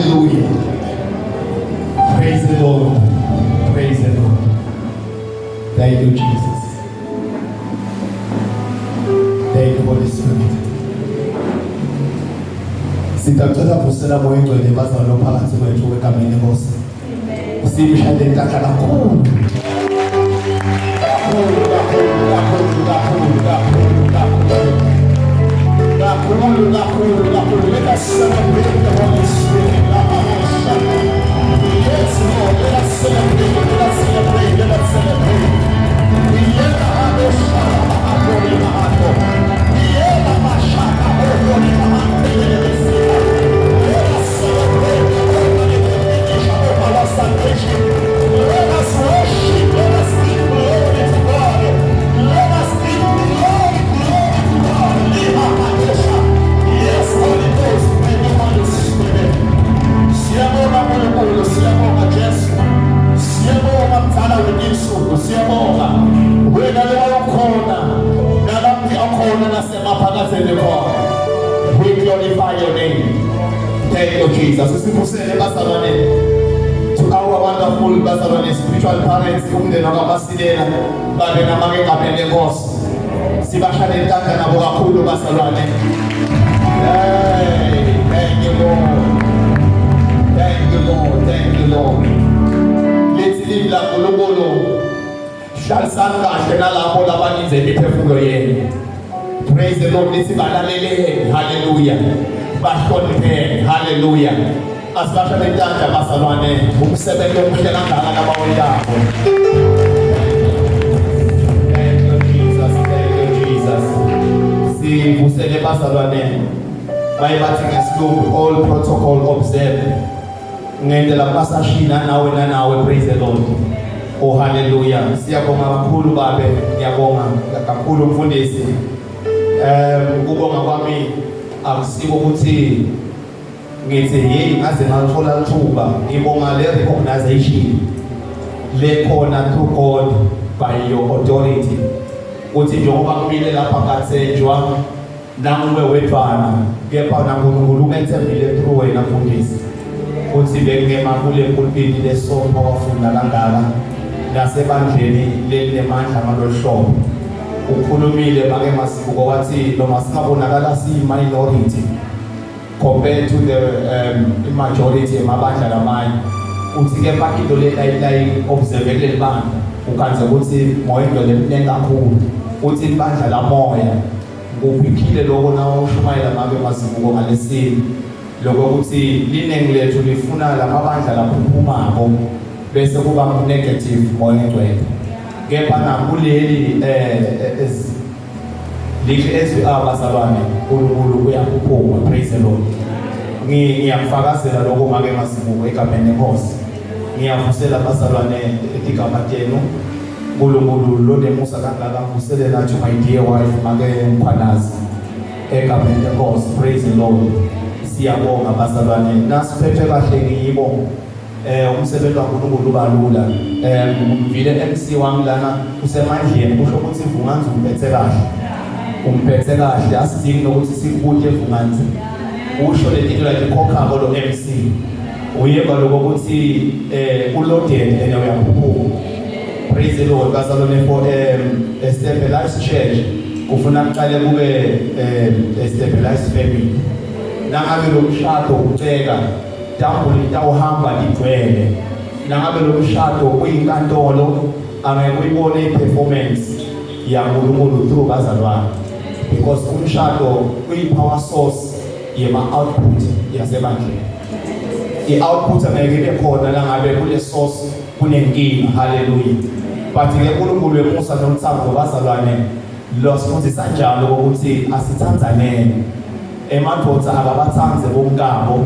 Hallelujah. Praise the Lord. Praise the Lord. Thank you, Jesus. Thank you, Holy Spirit. Sitacela vusela moya ingcwele bazalwane phakathi kwethu egameni lenkosi. Simshayele intandla kakhulu. Kakhulu kakhulu kakhulu kakhulu kakhulu kakhulu. Kakhulu kakhulu kakhulu. Let us celebrate the Holy Spirit. Yes, Lord. Let us celebrate. Let us celebrate. Let us celebrate. Let us celebrate the opening of our salvation. Let us worship. Let us give glory to God. Let us give glory, glory to God. Yes, Holy Ghost, thank you, Holy Spirit. Siyabonga Nkulunkulu, siyabonga Jesu. Siyabonga mzala wetinsuku, siyabonga. Wena lo ukhona, nalaphi akhona nasemaphakatheni khona. We glorify your name. Thank you, Jesus. Sivusele bazalwane to our wonderful bazalwane spiritual parents umndeni wakwaMasilela babe namake egameni lenkosi. Sibashale intandla nabo kakhulu bazalwane. Hey, thank you Lord. Thank you Lord. Thank you Lord. Lithi livi laNkulunkulu hlalisani kahle nalapho labaninzi imiphefumulo yenu. Praise the Lord lithi balaleleni. Hallelujah. Bahlonipheni. Hallelujah. Asibashale intandla bazalwane umsebenzi omuhle kangaka labawentako. Thank you Jesus. Thank you Jesus. Sivusele bazalwane baye bathi ngesilungu all protocol observed. Ngendlela basashina nawe nanawe praise the Lord. Oh hallelujah. Siyabonga kakhulu babe, ngiyabonga kakhulu mfundisi. Ukubonga kwami akusiko ukuthi ngithi hey ngaze ngalithola lithuba ngibonga le recognition le khona through God by your authority uthi njengoba kumile lapha ngathenjwa nanguwe wedwana kepha naNkulunkulu ungethembile through wena mfundisi uthi bengema kule pulpiti leso powerful nakangaka nasebandleni lelinemandla ngalolu hlobo ukhulumile make Masibuko wathi noma singabonakala siyi-minority compared to the majority emabandla lamanye uthi kepha into le layi-observe kuleli bandla ukhanze ukuthi moya ingcwele mningi kakhulu uthi ibandla lamoya kuphiphile lokho nawe ushumayela make Mazibuko ngalesimo lokho ukuthi liningi lethu lifuna lamabandla laphuphumako bese kuba negative moya engcwele kepha nakuleli lihle ezwi abazalwane uNkulunkulu uyaphuphuma praise the Lord ngiyakufakazela lokho make Mazibuko egameni lenkosi ngiyavusela abazalwane etigama tenu uNkulunkulu lonemusa kangaka ngivuselela to my dear wife make Mkhwanazi egameni lenkosi praise the Lord siyabonga bazalwane nasiphethe kahle ngibo umsebenzi kaNkulunkulu uba lula ngivile MC wami lana usemandleni kusho ukuthi Vunganzi umphethe kahle umphethe kahle asidingi nokuthi sikubuye Vunganzi usho leti like ikhokhako lo MC uyeva lokho ukuthi uloaded and uyaphuphuma praise the Lord bazalwane for a stabilized church kufuna kuqale kube a stabilized family nangabe lo mshado uceka tambuli itawuhamba ligcwele nangabe lo mshado uyinkantolo angeke uyibone i-performance yaNkulunkulu through bazalwane because umshado uyi-power source yema-output yasebandleni i-output angeke ibe khona nangabe kule source kunenkinga haleluya but ke uNkulunkulu wemusa nothando bazalwane losifundisa njalo ukuthi asithandzaneni emadoda akabathandze bomkabo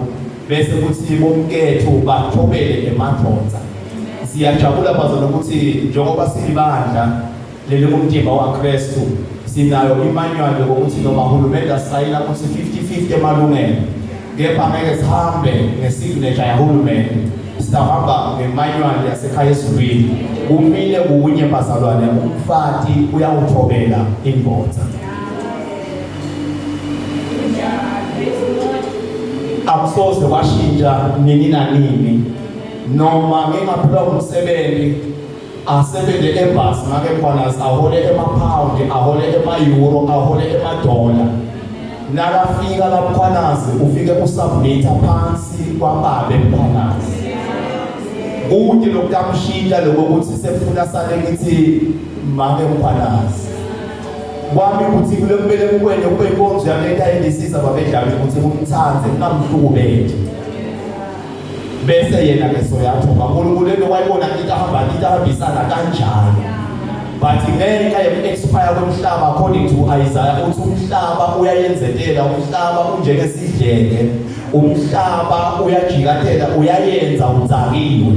bese kuthi bomkethu bathobele emadoda siyajabula bazalwane ukuthi njengoba silibandla leli kumtimba waKristu sinayo imanual yokuthi noma uhulumende asayina ukuthi 50-50 emalungelo kepha ngeke sihambe ngesignature yahulumende sitahamba ngemanual yasekhaya ezulwini kumile kunye bazalwane umfati uyawuthobela indoda Yeah, praise the Lord. Akusoze kwashintsha nini nanini. Noma ngingaphela umsebenzi asebenze embassy make khona ahole ema-pound, ahole ema-euro, ahole ema-dollar. Nakafika kaMkhwanazi ufike usubmit phansi kwababe Mkhwanazi. Kude lokutamshintsha lokho ukuthi sekufuna sale ngithi make Mkhwanazi. Kwami ukuthi kule kumele kukwene kube inkonzo yami lento ayindisiza babedlami ukuthi kumthande kungamhlukumezi. Bese yena ke soyathoba uNkulunkulu lento wayibona into ahamba into ahambisana kanjalo. But ngenxa yoku-expire komhlaba according to Isaiah uthi umhlaba uyayenzetela, umhlaba unjengesidleke, umhlaba uyajikatela, uyayenza udzakiwe.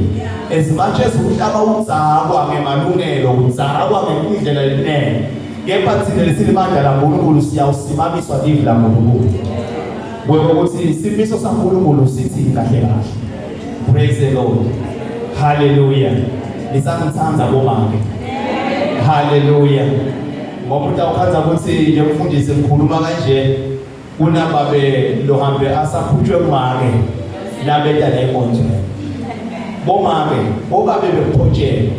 As much as umhlaba udzakwa ngemalungelo, udzakwa ngendlela elinene, kepha thina lesilibandla laNkulunkulu siyawusimamiswa livi laNkulunkulu. Ngokuthi isimiso saNkulunkulu sithi kahle kahle. Praise the Lord. Hallelujah. Nisangithanda bomake. Hallelujah. Ngoba utawukhandza ukuthi nje mfundisi ngikhuluma kanje kunababe lohambe asakhutshwe kumake labeta la enkonzweni. Bomake, bobabe bephotshelwa.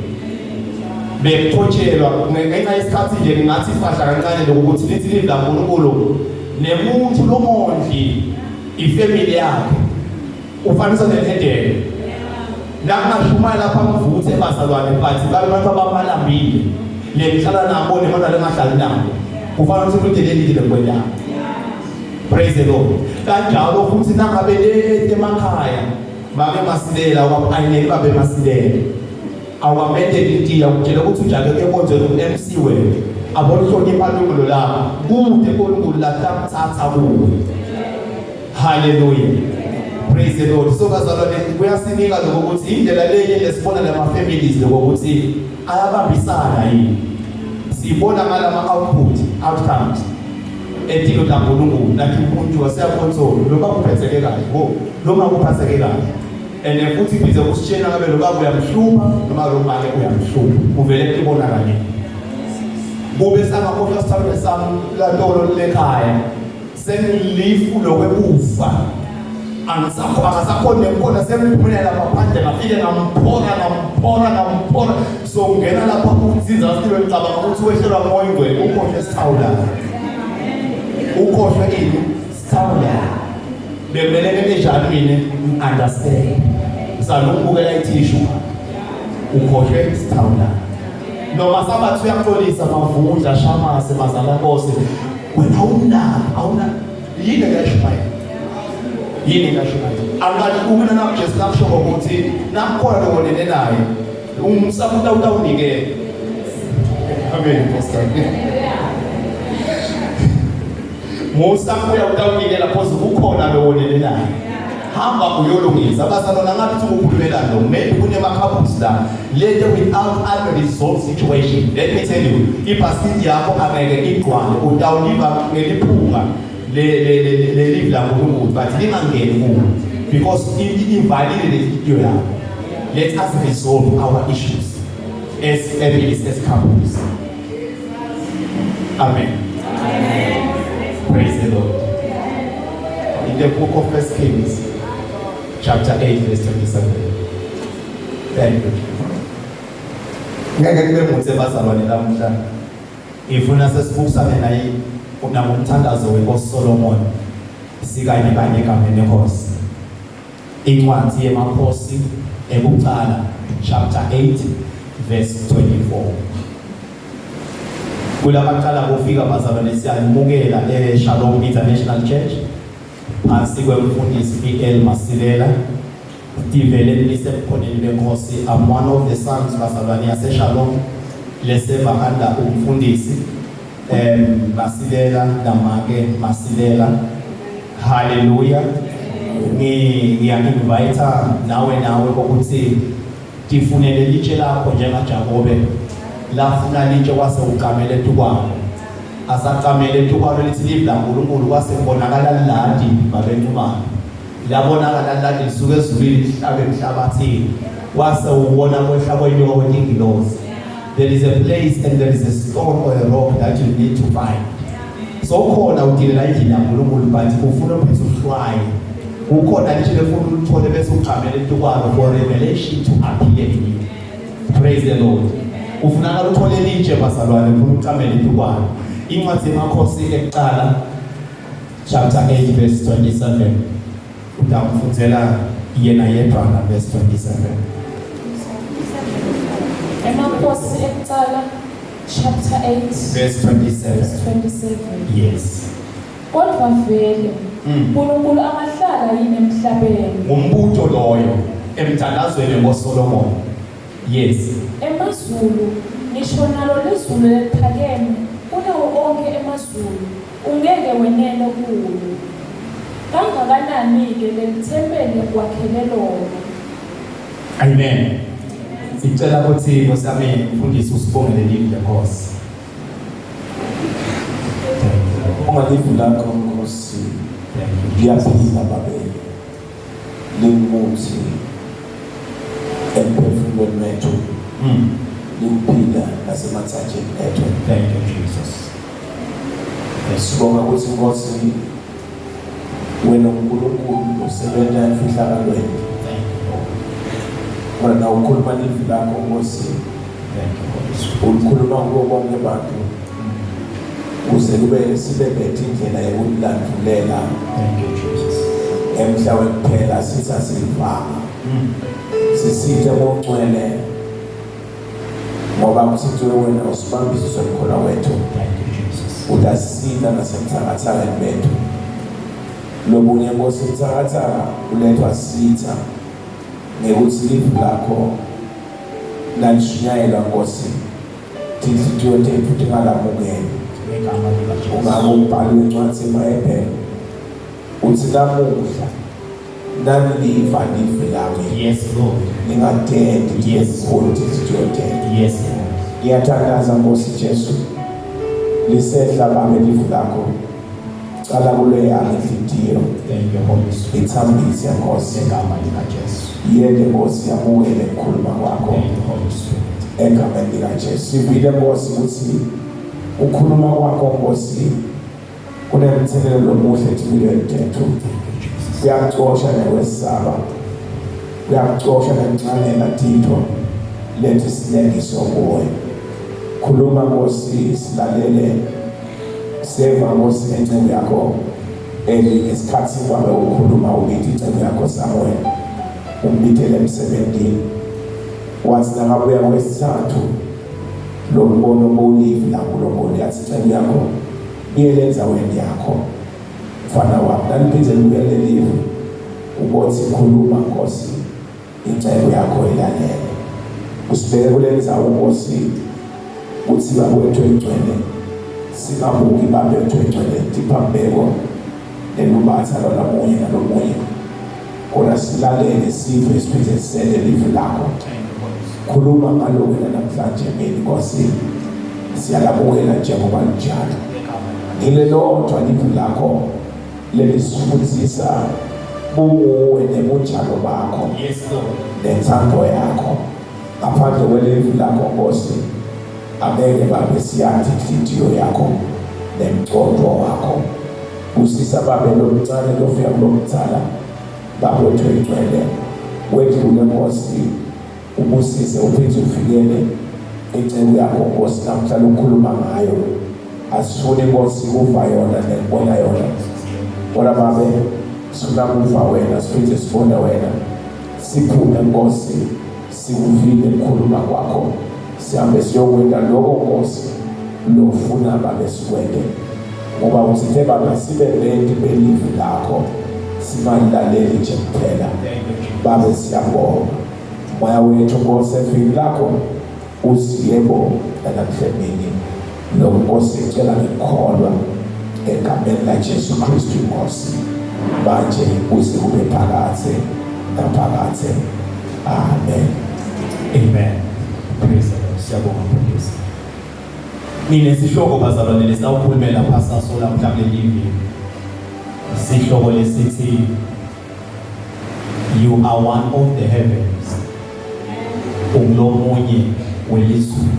Bephotshelwa ngenxa yesikhathi nje ngingathi fahla kancane lokuthi lithi livi laNkulunkulu nemuntu lomondli ifamily yakhe ufanisa nehedele la ngashumayela lapha ngivuthe bazalwane but babe abantu abamalambile le ngihlala nabo nemana lengahlali nabo kufana ukuthi udelelile lekwelapha. Praise the Lord. Kanjalo futhi nangabe le emakhaya make masilela ayineli babe masilela awamendele itiya utshela ukuthi ujake enkonzweni u-MC wena abolihlonipha lungelo lakho kude uNkulunkulu latamthatha kuwe. Hallelujah. Praise the Lord. So bazalwane kuyasinika lokho ukuthi indlela leyi lesibona lama families lokho ukuthi ayabambisana yini. Sibona ngalama output outcomes etilo kaNkulunkulu nathi umuntu waseyakonsolo noma kuphetheke kahle ho noma kuphatheke kahle and futhi bize kusitshela ngabe lo baba uyamhlupha noma lo make uyamhlupha kuvele kubonakale kube sangakhohlwa sithando sami latolo lekhaya sengilifu lokwekufa angisakho angasakhoni nekukhona sengiphumela lapha phandle ngafike ngamphora ngamphora ngamphora so ngena lapha uthinza silo ngicabanga ukuthi wehlelwa moya ingcwele ukhohlwe isithawula ukhohlwe ini sithawula bekumele benjani mina ngi-understand salokubukela ithishu ukhohlwe isithawula noma sabathi uyaxolisa mavundla shamase mazalankosi wena awunalo awuna yini ekashumayela yini ekashumayela angahluki nanakujesu nakusho ngokuthi nakukhona lokonene naye umsabuta utawunikela. Amen pastor. Musa kuya utawunikela cause kukhona lowonene naye. Hamba uyolungisa abazalwana ngathi ukukhulumela lo maybe kunema-couples la lento without unresolved situation. Let me tell you, ibhasikidi yakho angeke igcwale utawuliva ngeliphunga lelivi laNkulunkulu but lingangeni kuwe because ivalile lenhliziyo yakho. Let us resolve our issues as families, as couples. Amen. Amen. Praise the Lord. In the book of First Kings, chapter 8, verse 27. Thank you. Ngeke kube muthe bazalwane namuhla. Ifuna sesibukisane naye nangomthandazo wenkosi Solomon sikanye kanye egameni lenkosi. Incwadi yemaKhosi ekuqala chapter 8 verse 24. Kulabaqala kufika bazalwane siyanimukela eShalom International Church phansi kwemfundisi PL Masilela tivele lisebukhoneni benkosi. I'm one of the sons bazalwane yaseShalom leseva under umfundisi Masilela namake Masilela. Hallelujah. Ngiya-invite nawe nawe ukuthi tifunele litshe lakho njengaJakobe lafuna litshe kwase uqamele tukwalo asaqamele tukwalo lithi live laNkulunkulu kwase kubonakala liladi babenqumana labonakala liladi lisuka ezulwini lihlabe emhlabathini wase ubona kwehla kwenyuka kwetingilozi. There is a place and there is a stone or a rock that you need to find. So khona udilela endlini yaNkulunkulu but ufuna uphethe uhlwaye. Kukhona litshe lefuna ulithole bese ugqamela etukwalo for revelation to appear in you. Praise the Lord. Kufunakala uthole litshe bazalwane ufuna uqamele etukwalo. Incwadi yemakhosi ekuqala chapter 8 verse 27. Utamfundzela yena yedwana verse 27. Emakhosi ekuqala chapter 8 verse 27. Verse 27. Yes. Kodwa vele uNkulunkulu angahlala yini emhlabeni? Ngumbuto loyo emthandazweni ngoSolomon. Yes. Emazulu ngisho nalo lizulu leliphakeme kunawo onke emazulu ungeke wenele kulo. Kangakanani-ke leli thempeli engikwakhele lona? Amen. Sicela ukuthi Nkosi yami mfundisi usibongele livi lenkosi. Bonga livi lakho Nkosi. Liyaphila babe. Lingumuthi emphefumulweni wethu. Liphila nasemathanjeni ethu. Thank you Jesus. Sibonga ukuthi Nkosi wena uNkulunkulu usebenza emfihlakalweni. Thank you Lord. Wena ukhuluma livi lakho Nkosi. Thank you Holy Spirit. Ulikhuluma kubo bonke abantu kuze kube sibe bethe indlela yokulandulela. Thank you Jesus. Emhla wekuphela sisasivanga. Sisithe ngocwele ngoba kusithiwe wena usibambise somkhola wethu. Thank you Jesus. Utasisita nasemthakathakeni bethu. Lobunye Nkosi mthakathaka ulethwa sitha ngekuthi livi lakho nalishunyayelwa Nkosi tinhlitiyo tethu tingalamukeli. Ngegama lika Jesu. Ungako umbhalo wencwadi yemaHebheru uthi namuhla naniliva livi lami Yes Lord. ningadendi Yes. khulu tinhlitiyo tethu. Yes Lord. Ngiyathandaza Nkosi Jesu lisehla babe livi lakho cala kule yami inhlitiyo Thank you Holy Spirit. ithambise Nkosi Ngegama lika Jesu. yeke Nkosi yamukele ukukhuluma kwakho Thank you Holy Spirit. egameni likaJesu. Sivile Nkosi ukuthi ukhuluma kwakho Nkosi kunemthelelo lomuhle empilweni tethu. Thank you Jesus. Kuyacosha nekwesaba, kuyacosha nencanela titho lethi silengiso kuwe. Khuluma Nkosi silalele, seva Nkosi ngenceku yakho Eli ngesikhathi kwabe ukhuluma ubithi inceku yakho Samuel umbithele emsebenzini. Wathi nakabuya kwesithathu lo mbono bowulivi laNkulunkulu yathi inceku yakho buyele endzaweni yakho mfana wami naliphinde libuyele livi ubothi khuluma Nkosi inceku yakho ilalele. Usibeke kule ndzawo Nkosi uthi bakwethu engcwele singabuki babethu engcwele tiphambeko nelubatha lwalamunye nalomunye kodwa silalele sive siphinde sisele livi lakho. Khuluma ngalo wena namhlanje mina Nkosi siyalamukela njengoba linjalo. Ngile lodwa livi lakho lelisifundisa bunguwe nebunjalo bakho. Yes Lord. Nentando yakho. Ngaphandle kwelivi lakho Nkosi angeke babe siyathi inhliziyo yakho nemcondo wakho. Busisa babe lomncane lofika kulomdzala babethu engcwele wedlule Nkosi ubusise uphinde ufikele inceku yakho Nkosi namhlanje ukhuluma ngayo. Asifuni Nkosi kuva yona nekubona yona kodwa babe sifuna kuva wena siphinde sibone wena. Siphume Nkosi sikuvile ukukhuluma kwakho sihambe siyokwenta lokho Nkosi lofuna babe sikwente ngoba usithe babe sibe benti belivi lakho singalilaleli nje kuphela. Babe siyabonga moya wethu Nkosi evini lakho uthi yebo namhlanje lo Nkosi icela ngikholwa egameni la Jesu Kristu Nkosi manje kuze kube phakathe naphakathe. Amen. Amen. Praise the Lord. Siyabonga mfundisi. Ninesihloko bazalwane lesawukhulumela pastor sola mhlawumbe livi. Sihloko lesithi You are one of the heavens. Ungulomunye welizulu.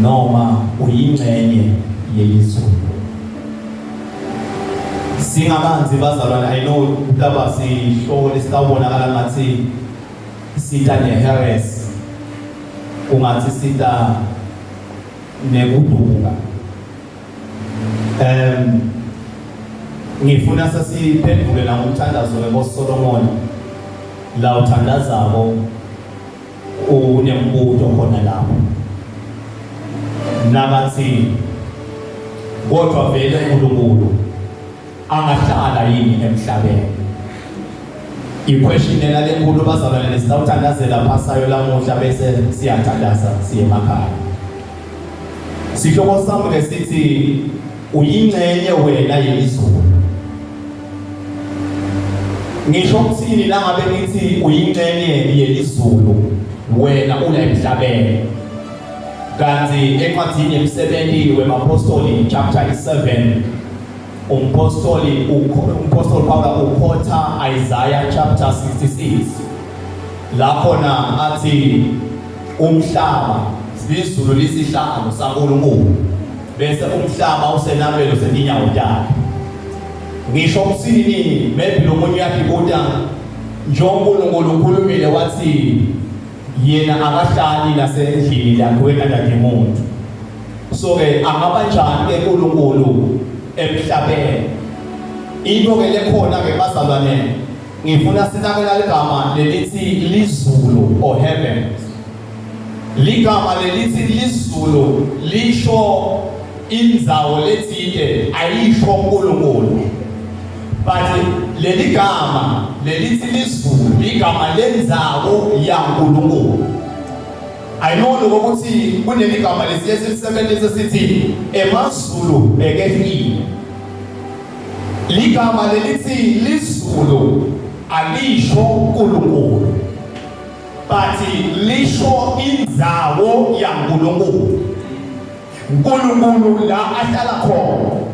Noma uyingxenye yelizulu. Singabanzi bazalwane, I know kutaba sihloko lesitawubonakala ngathi sita neheres, ungathi sita nekuduka. Ngifuna sesiphendvule la ngomthandazo wenkosi Solomon la uthandazako unembuto khona lapho nakathi kodwa vele uNkulunkulu angahlala yini emhlabeni. I-question lena lenkulu bazalwane lesitawuthandazela phasayo lamuhla bese siyathandaza siye emakhaya. Sihloko sami ke sithi uyingxenye wena yelizulu. Ngisho ukuthini nangabe ngithi uyingxenye yelizulu wena ula emhlabeni. Kanti encwadini yemisebenzi wemapostoli chapter 7 umpostoli umpostoli Paul ukhotha Isaiah chapter 66 la khona athi umhlaba lizulu lisihlalo saNkulunkulu bese umhlaba usenabelo setinyawo takhe. Ngisho ukuthini, maybe lo munye uyakibuta njengoba uNkulunkulu ukhulumile wathi yena akahlali nasendlini lakhiwe nandadimuntu, so ke angaba njani ke uNkulunkulu emhlabeni? Into ke lekhona ke bazalwane, ngifuna sinakela ligama lelithi lizulu or heaven. Ligama lelithi lizulu lisho indzawo letsite, ayisho uNkulunkulu, but leli gama lelithi lizulu ligama lendzawo yaNkulunkulu. I know lokho ukuthi kuneli gama lesiye silisebenzise sithi emazulu ekehlile. Ligama lelithi lizulu alisho uNkulunkulu, but lisho indzawo yaNkulunkulu, uNkulunkulu la ahlala khona.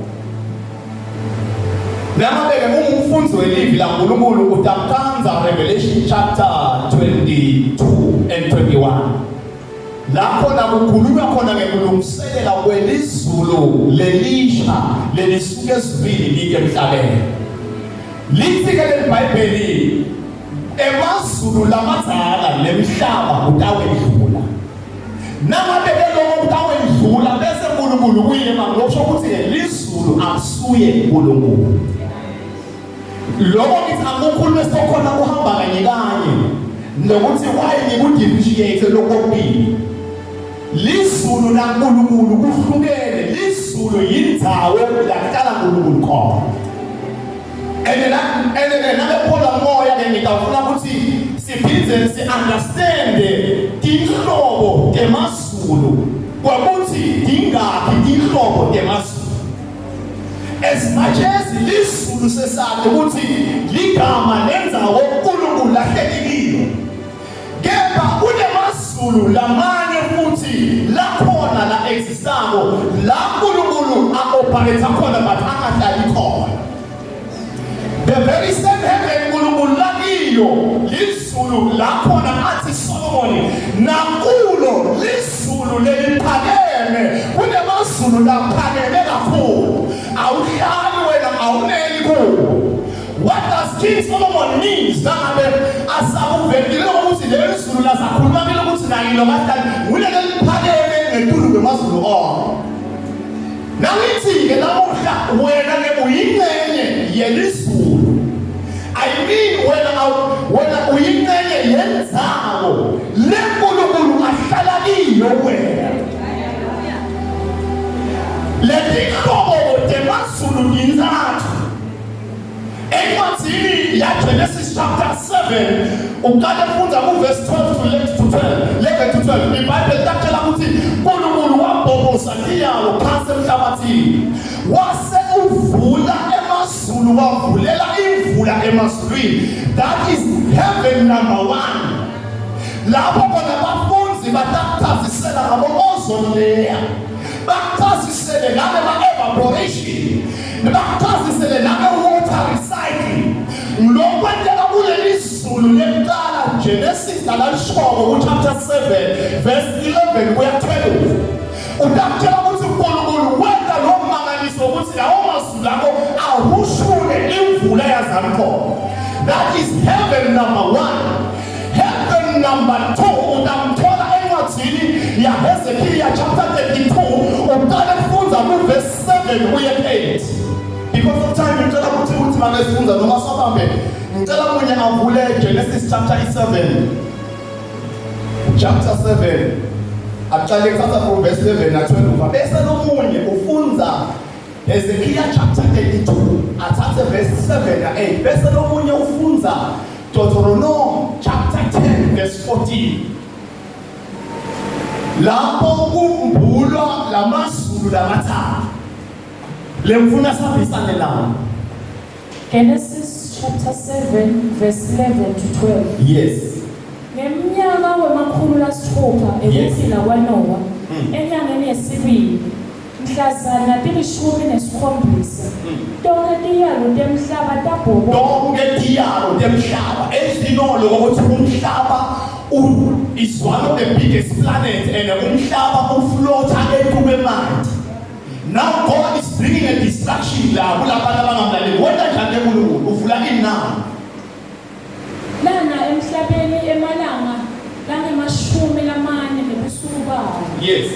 Nangabe-ke ungumfundi welivi laNkulunkulu utamkhandza Revelation chapter 22 and 21 la khona kukhulunywa khona ngekulungiselela kwelizulu lelisha lelisuka ezulwini lite emhlabeni. Lithi-ke leli Bhayibheli emazulu lamadzala nemhlaba kutawedlula. Nangabe-ke lokho kutawedlula bese uNkulunkulu kuye mangilosho ukuthi-ke lizulu akusuye uNkulunkulu. Lokho ngithi akukhulume sokhona kuhamba kanye kanye nokuthi why ngikudifficiate lokho kokubili. Lizulu laNkulunkulu kuhlukene, lizulu yindzawo la kuhlala uNkulunkulu khona. And la and ke nabephola moya ke ngitawufuna ukuthi siphinde si-understand tinhlobo temazulu kwakuthi tingaphi tinhlobo temazulu. As much as lizulu sesakhe ukuthi ligama lendzawo uNkulunkulu lahleli kiyo, kepha kunemazulu lamanye futhi lakhona la existako la uNkulunkulu a-operate khona but angahlali khona. The very same heaven uNkulunkulu lakiyo lizulu lakhona athi Solomon nakulo lizulu leliphakeme, kunemazulu laphakeme kakhulu, awuhlali wena, awuneli kuwo. What does King Solomon means nangabe asakuvelile ukuthi leli zulu lasakhuluma kile ukuthi nakilo kahlali nguleli liphakeme ngetulu kwemazulu onke? Nangithi-ke namuhla wena ke uyingxenye yelizulu. I mean wena wena uyingxenye yendzawo leNkulunkulu ahlala kiyo wena. Letinhlobo temazulu tintsatfu. Encwadzini yaGenesis chapter 7 uqale kufunda kuverse 12 to 11 to 12 11 to 12, iBhayibheli lakutshela ukuthi uNkulunkulu wabhoboza inyawo phansi emhlabathini wase uvula emazulu, wavulela imvula emazulwini. That is heaven number 1, lapho khona abafundi batakuchazisela ngabo ozone layer, bakuchazisele ngale ma-evaporation, bakuchazisele nange-water recycling. Lokwenteka kuleli zulu lekuqala, Genesis nalalishoko ku-chapter 7 verse 11 kuya 12, utakutshela ukuthi uNkulunkulu wenza lo mmangaliso ukuthi lawo mazulu akho ahushule. kune imvula yazamcolo. That is heaven number 1. Heaven number 2 utamthola encwadzini yaHezekiya chapter 32 uqale kufundza kuverse 7 kuye 8. Because of time ngicela ukuthi uthi make sifundza noma sabambe ngicela munye avule Genesis chapter 7. Chapter 7 aqale kuthatha from verse 11 na 12 bese lomunye ufundza Hezekiah chapter 32 athathe verse 7 na 8 bese lomunye ufundza Deuteronomy chapter 10 verse 14 lapho kumbulwa lamazulu lamathathu lemfuna sihambisane nawo. Genesis chapter 7 verse 11 to 12. Yes. Ngeminyaka wemakhulu lasithupha ekuphila kwaNowa, enyangeni yesibili, mhlazana tilishumi nesikhombisa, tonke tiyalo temhlaba tabhoboka. Tonke tiyalo temhlaba ezinolo ukuthi umhlaba is one of the biggest planet and umhlaba uflota etubemanti. Now God is bringing a distraction la kulabantu abangamlaleli. Wena njani uNkulunkulu uvula ini na? Lana emhlabeni emalanga langemashumi lamane nebusuku bawo. Yes.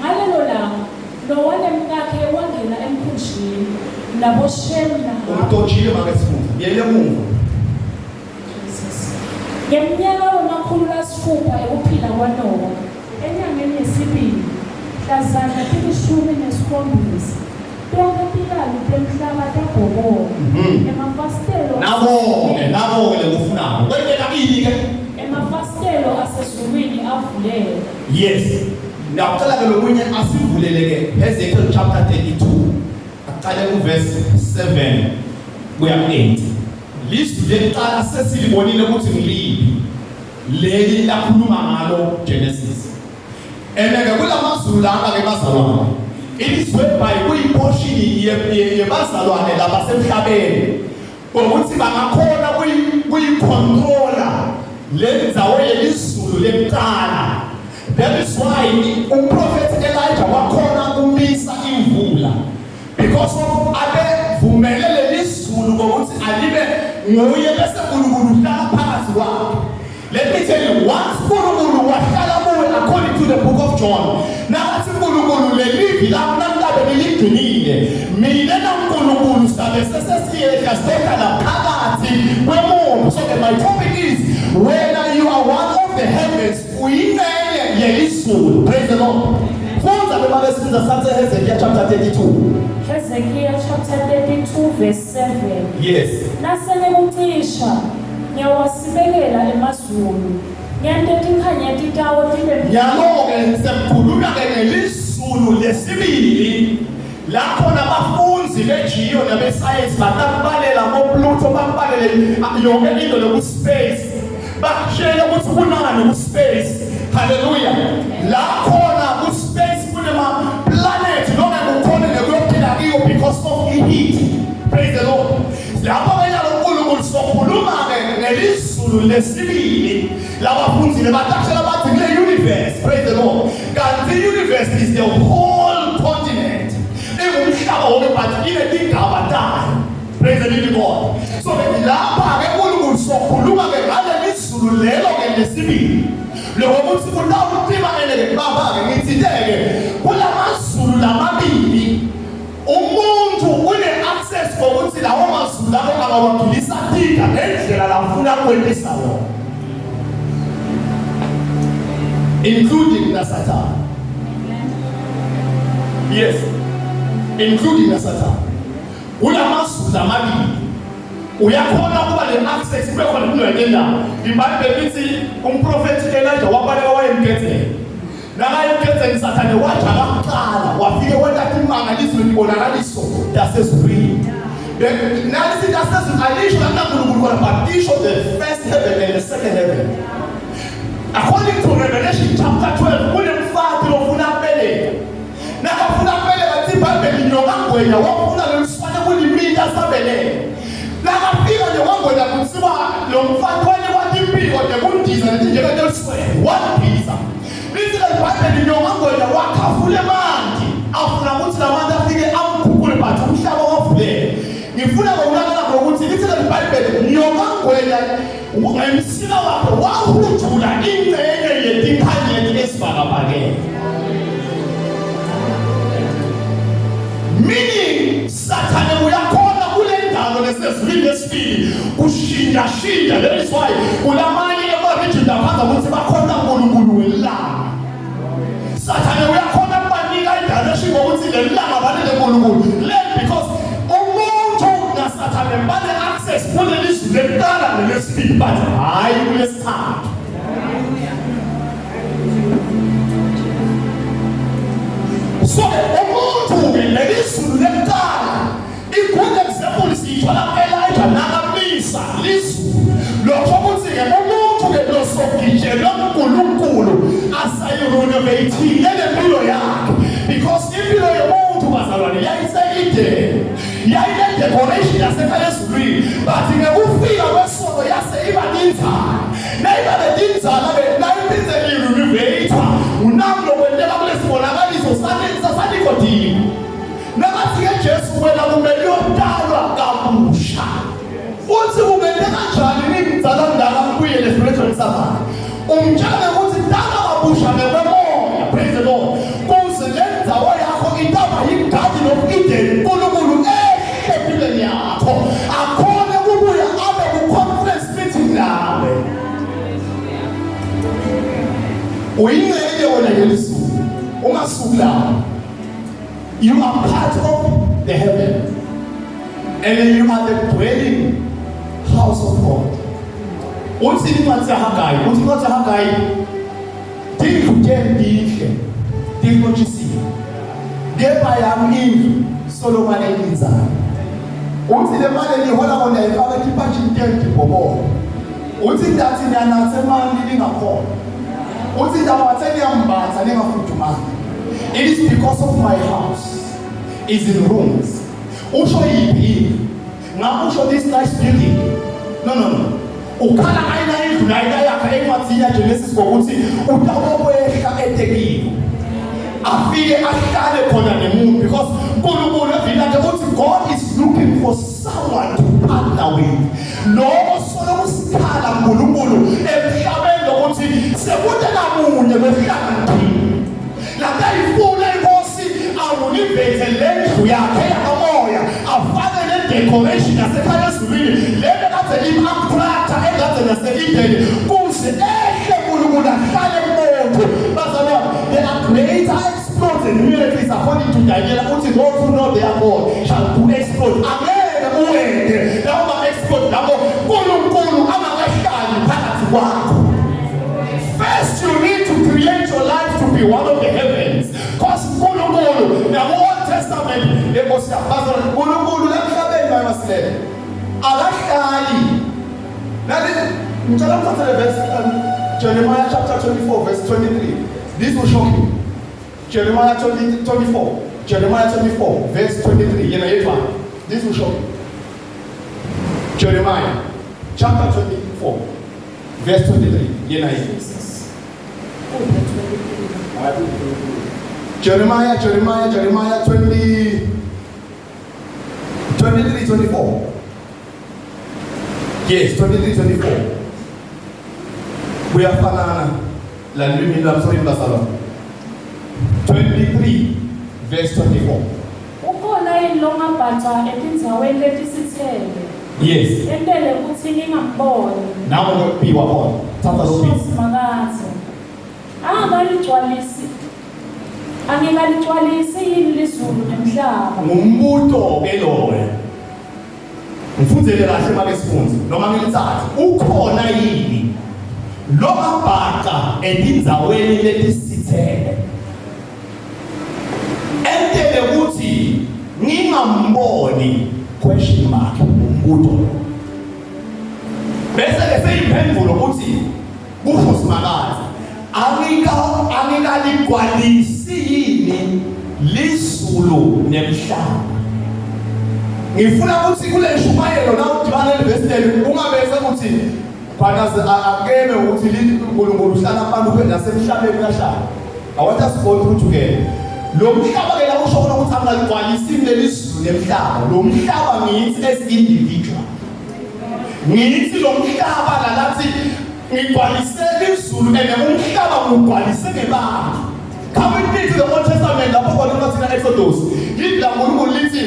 Ngalelo langa Nowa nemkakhe wangena emkhunjini naboShemu naHamu. Umtojile make sifunda. Buyele emuva. Jesus. Ngeminyaka wemakhulu lasitfupha ekuphila kwaNowa, enyangeni yesibili, mhlazana tilishumi nesikhombisa, tonkhe tilalu temhlaba tabhoboka. Emafasitelo Nabo-ke, nabo-ke lekufunako. Kwenteka ini ke? Emafasitelo asezulwini avuleka. Yes. Ngiyacela ke lokunye asivulele ke Ezekiel chapter 32. Aqale kuverse 7 kuya ku-8. Lizwi lekuqala sesilibonile ukuthi ngiliphi. Leli lakhuluma ngalo Genesis. Ene-ke kulamazulu lana ke bazalwane. Ilizwe by kuyiportion yebazalwane labasemhlabeni. Ukuthi bangakhona kuyicontrola le ndzawo yelizulu lekuqala. That is why umprofethi Elijah wakhona kumisa imvula because of abevumele leli zulu ngokuthi alibe nguye bese uNkulunkulu uhlala phakathi kwakhe. Let me tell you, once uNkulunkulu wahlala kuwe according to the book of John, nakathi uNkulunkulu lelivi lami nangabe niligcinile, mina naNkulunkulu sabe sesesiyehla sizohlala phakathi kwemuntu. So my topic is when you are one of the heavens, uyingxenye yelizulu. Praise the Lord. Fundza beba besifundza sathe Hezekiah chapter 32. Hezekiah chapter 32 verse 7. Yes. Nasenekucisha ngiyawasibekela emazulu, ngente tinkhanyeti tawo tibe Nyalo-ke sekukhulunywa-ke ngelizulu lesibili lapho nabafunzi bejiyo nabesayensi batakubalela koPluto bakubalele yonke into loku-space bakutshele ukuthi kunani ku-space. Haleluya! La khona ku-space kunema-planet noma kukhona nekuyophila kiyo because of i-heat. Praise the Lord. Lapho ke yalo uNkulunkulu sokhuluma-ke ngelizulu lesibili labafunzile batakshela bathi kule universe. Praise the Lord. Kanti i-universe is the whole continent, ingumhlaba wonke, but inetigaba tayo. Praise the living God. So lapha-ke uNkulunkulu sokhuluma-ke ngaleli zulu lelo-ke lesibili lokuthi kutawutima ene-ke baba-ke ngithinte-ke kulamazulu lamabili umuntu une-access ngokuthi lawo mazulu lawo angawagilisa tika ngendlela lafuna kwentisa wona, including naSathane. Yes, including naSathane. Kulamazulu amabili uyakhona ukuba ne-access kube khona kungenye indawo. Ibhayibheli lithi umprofethi Elijah wabaleka wayemgedzeni. Nakayemgedzeni Sathane wajaka kuqala wafike wenta timangaliso nemibonakaliso tasezulwini. Nalithi tasezulwini alisho lakaNkulunkulu khona, but isho the first heaven and the second heaven. According to Revelation chapter 12 kunemfati lofuna kubeleka. Nakafuna kubeleka lithi iBhayibheli nyoka ngwenya wafuna loluswane kulimita asabeleka. Nakafika nyoka ngwenya kuthiwa lo mfati wanikwa timpiko tekundiza letinjenge teluswane wandiza. Lithi iBhayibheli nyoka ngwenya wakhafula emanti afuna ukuthi lamanti afike amkhukhule but umhlaba wavuleka. Ngifuna ngokunakala wangwenya ngemsila wakhe wahudula ingcenye yetinkhanyeti esibhakabhakeni. Meaning Sathane uyakhona kule ndalo lesezulwini lesibili kushintshashintsha. That is why kulamanye ema-region laphanza ukuthi bakhona uNkulunkulu welanga. Sathane uyakhona kubanika i-direction ngokuthi leli langa balele uNkulunkulu. Le because umuntu naSathane bane-access kuleli zulu lekuqala nelesibili but hhayi kulesithathu. So umuntu-ke leli zulu lekuqala i-good example siyithola ku-Elijah nakamisa lizulu lokho ukuthi-ke umuntu-ke losogitshelwe uNkulunkulu asayirenovate-ile le mpilo yakhe because impilo yomuntu bazalwane yayisekideni yayine-decoration yasekhaya ezulwini but ngekufika kwesono yase iba ninzala nayiba netinzala-ke nayiphinde irenovate ngunami lokwenteka kulesibonakaliso sanikodimo Nakathi-ke Jesu wena kumele uyotalwa kabusha. Uthi kungente kanjani ngimdala mndala ngibuyele esibelethweni samanje. Umtshele ukuthi talwa kabusha ngekwemoya, praise the Lord. Kuze le ndzawo yakho itaba yi-garden of Eden, uNkulunkulu ehle empilweni yakho. Akhone kubuya abe ku-conference meeting nawe. Uyingxenye wena yelizulu. Ungasuki lapho. You are part of the heaven. And you are the dwelling house of God. Uthi incwadi yaHagayi, uthi incwadi yaHagayi tindlu tenu tihle, tinotshisiwe. Kepha yami indlu solomane inzalo. Uthi le mali enihola kona ifaka etipatshini tenu tibhobolo. Uthi ndathi niyanatha emanti ningakhona. Uthi ndabathe niyambatha ningafudumali. It is because of my house is in ruins. Usho yiphi indlu? Ngabe usho this nice building? No no no. Ukhala ngayina indlu nayina yakhe encwadini yaGenesis ngokuthi utawokwehla etekile. Afike ahlale khona nemuntu because uNkulunkulu evini lakhe uthi God is looking for someone to partner with lokho solo kusikhala uNkulunkulu emhlabeni lokuthi sekude namunye lohlakaniphile lakayifuna inkosi awuliveze le ndlu yakhe yakamoya afake le decoration yasekhaya ezulwini le bekade im-attracta engade nase-edeni kuze ehle uNkulunkulu ahlale kumuntu bazalwane there are greater exploits and miracles according to Daniel uthi those who know their God shall do exploits angeke uwende lawo ma-exploit labo uNkulunkulu angakahlali phakathi kwakho first you need to create your life to be one of the heavens cause uNkulunkulu naku-Old Testament lenkosi yabazalwane uNkulunkulu lamhlabeni mayemasilele akahlali nali ngicela uthathe le verse Jeremiah chapter 24 verse 23 This will shock you. Jeremiah 20, 24. Jeremiah 24, verse 23. Yena yedwa. This will shock you. Jeremiah chapter 24, verse 23. Yena yedwa. Jeremiah, Jeremiah, Jeremiah 20, 23, 24. Yes, 23, 24. Kuyafanana la lwimi lwami sorry bazalwane. 23 verse 24. Ukhona yini longabhaca etindzaweni letisithele? Yes. Entele kutsi ngingamboni. Nawe ke wakhona. Thatha lo Kusho piece. Simakadze. Angikaligcwalisi angikaligcwalisi yini lizulu nemhlaba? Ngumbuto ke loyo. Ngifundzele kahle make sifunze noma ngilithathe. Ukhona yini longabhaca etindzaweni letisithele? Entele ukuthi ngingamboni question mark umbuto. Bese ke seyiphendulo ukuthi kusho Simakadze angika angikaligwalisi yini lizulu nemhlaba ngifuna ukuthi kule nshumayelo la udibana nevesi leli ungabese ukuthi khona akeme ukuthi uNkulunkulu uhlala abantu kuphela nasemhlabeni uyahlala I want us to go through together lo mhlaba ke la usho khona ukuthi angaligcwalisi leli zulu nemhlaba lo mhlaba ngithi as individual. Ngithi lo mhlaba lalathi ngigcwalise izulu and umhlaba ngugcwalise ngebantu. Come with me to the Old Testament lapho khona encwadini Exodus. Lithi la uNkulunkulu lithi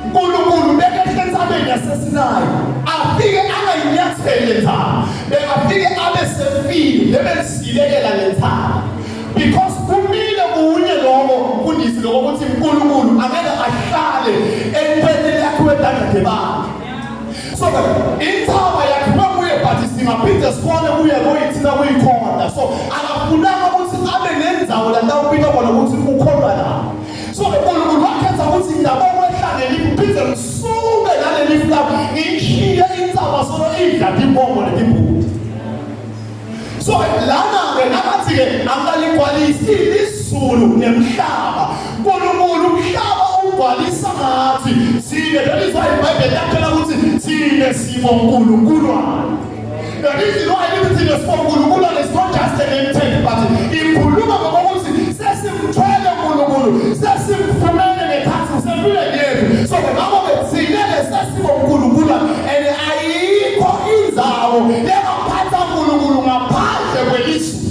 uNkulunkulu bekehle entsabeni yaseSinayi afike angayinyatheli le ntsaba bekafike abe sefile lebesilekela le ntsaba because kumile kunye lokho mfundisi lokho ukuthi uNkulunkulu angeke ahlale entweni yakhiwe tandla bakhe. So inthaba yakhiwe kuye but singaphinde sikhone kuye kuyithina kuyikhona. So akafunanga ukuthi abe nendzawo la ndawubika khona ukuthi ukholwa la. So uNkulunkulu wakhetha ukuthi ngabo kwehla ngelifu phinde ngisuke naleli flap ngishiye intsaba solo idla timbongo letimbuti. So lana ke nakathi ke angaligcwalisi izulu nemhlaba. uNkulunkulu umhlaba ugcwalisa ngathi thina. That is why iBhayibheli yakutshela ukuthi thina siboNkulunkulwana. The reason why lithi thina siboNkulunkulwana is not just a name tag, but ikhuluma ngokuthi sesimthwele uNkulunkulu, sesimfumene ngekhathi sempilweni yethu. So ngakho-ke thina-ke sesiboNkulunkulwana and ayikho indzawo lengaphatha uNkulunkulu ngaphandle kwelizulu.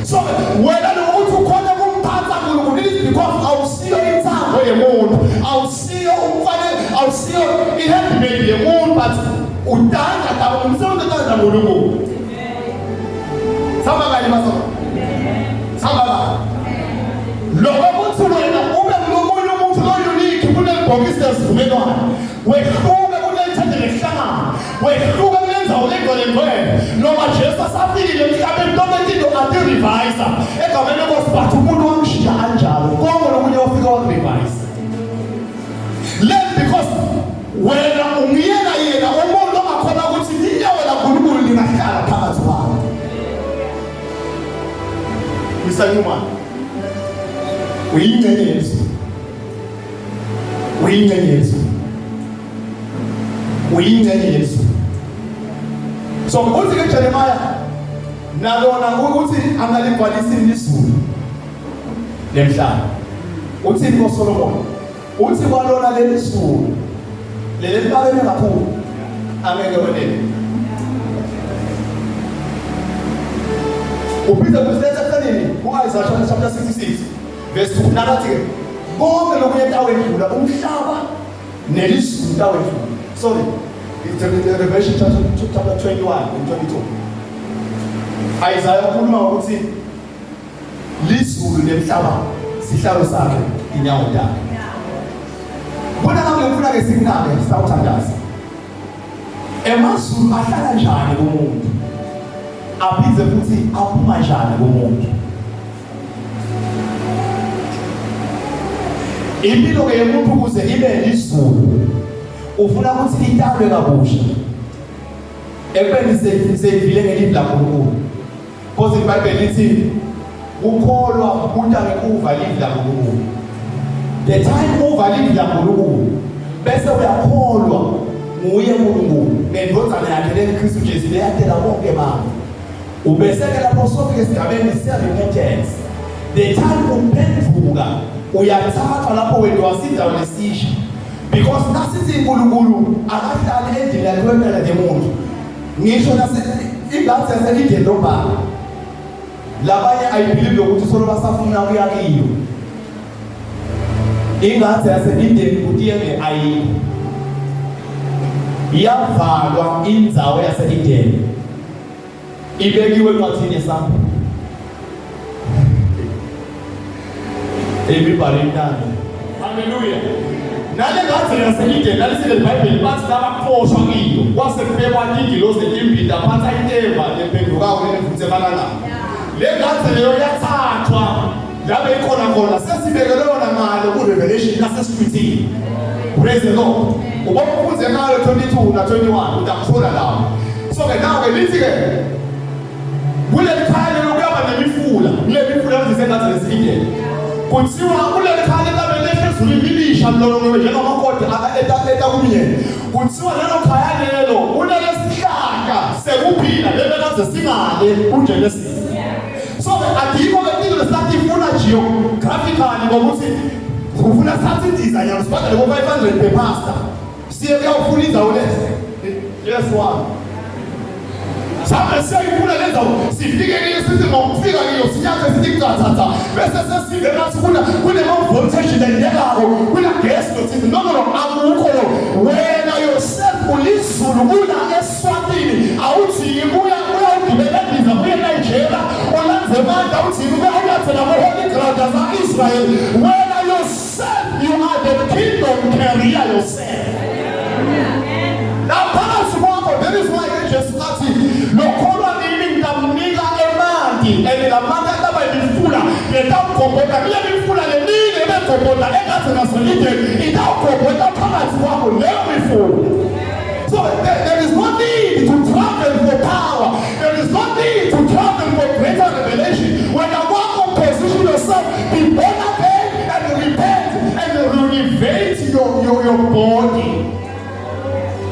So wena lokuthi ukhona kumphatha uNkulunkulu it is because awusiyo intsambo yemuntu, awusiyo umfanele, awusiyo i-handmade yemuntu, but utanda tabo umsebenzi utanda uNkulunkulu. Samba kanye baso. Samba kanye. Lokho kuthi wena ube ngulomunye umuntu lo-unique kuleli bhokisi lesivumelwano. Wehluke kuleli lehlangano. Wehluke kule ndzawo legcwele ngcwele. Noma Jesu asafikile emhlabeni tonke tinto ati-revise. Egameni lenkosi but umuntu wamshiya anjalo. Konke lokunye wafika wakurevise. Learn because wena ungiyena yena umuntu ongakhona ukuthi inyawo laNkulunkulu lingahlala phakathi kwakho. Mr. Newman, uyingxenye yezwe. Uyingxenye yezwe. Uyingxenye yezwe. So uthi ke Jeremiah nalona ukuthi angaligcwalisi izulu nemhlaba. Uthi koSolomon uthi kwalona leli zulu leli liphakeme kakhulu angeke wenele. Uphinde kusiletha ekuthenini ku-Isaiah chapter 66 verse 2 nakathi ke konke lokunye tawedlula umhlaba nelizulu tawedlula. Sorry, it's in Revelation chapter 21 and 22. Isaiah ukhuluma ngokuthi lizulu nemhlaba sihlalo sakhe inyawo takhe. Bona ngabe ngifuna ke sikunake sawuthandaza. Emazulu ahlala njani kumuntu? Aphinde futhi aphuma njani kumuntu? Impilo ke yomuntu ukuze ibe lizulu ufuna ukuthi italwe kabusha. Ekubeni seyivile ngelivi laNkulunkulu. Because iBhayibheli lithi ukholwa kuta ngekuva livi laNkulunkulu. The time uva livi laNkulunkulu bese uyakholwa nguye uNkulunkulu nendodana yakhe lengiKristu Jesu leyatela bonke abantu. Ubeseke lapho sofika esigabeni se-repentance. The time uphenduka uyathathwa lapho wena wasindawo lesisha. Because nasithi uNkulunkulu akahlali endlini yakhe wempela ngemuntu. Ngisho nase ingathi yase-Eden lobaba. Labanye I believe lokuthi solo basafuna kuya kiyo. Ingathi yase-Eden kutiyeke ayikho. Iyavalwa indzawo yase-Eden. Ibekiwe encwadini yesambulo. Imibhalo emnandi. Haleluya. Nale ngathi yaseIden nalisile iBhayibheli bathi labaxoshwa kiyo kwase kubekwa ingilozi etimbili aphatha inkemba lephendukako lelivuthe emalangeni. Le ngathi leyo yathathwa labe ikhona khona sesibekelwe yona ngalo ku-Revelation nasesihlwithini. Praise the Lord. Ubona ufunze ngalo 22 na 21 utakuthola lapho. So ke now ke lithi ke kuleli khaya lelo kuyaba nemifula, kule mifula ngisengathi lesikingeni. Kuthiwa kuleli khaya lelabe lehle ezulwini lilisha lilolongewe njengamakoti eta kumyeni. Kuthiwa lelo khaya lelo kunalesihlahla sekuphila lebekade singale kuGenesis. So adikho ke into lesathi ifuna geographically ngokuthi ufuna sathi indiza nyalo sibhadale ko 500 per pastor. Siye kuyawufuna indzawo lezi. Yes one. Sambe siyayifuna le ndzawo sifike kiyo sithi ngokufika kiyo sinyathe sithi qathatha bese sesive ngathi kuna kunema-voltage lendekako kuna-gas nothini no no no akukho lo wena yourself ulizulu kuna eswatini awuthi kuya uyawugibela endiza uye enigeria ulanze amandla uthi kuya ulanze nabo-holy ground asa-israyeli wena yourself you are the kingdom carrier yourself Naphakathi kwakho that is why ke Jesu athi lokholwa kimi ngitamnika emanti and lamanti ataba imifula letawugobhoda kule mifula lemine ebegobhoda engaze naselideni itawugobhoda phakathi kwakho leyo mifula. So there is no need to travel for power. There is no need to travel for greater revelation. When you walk on position yourself, be born again and repent and renovate your body.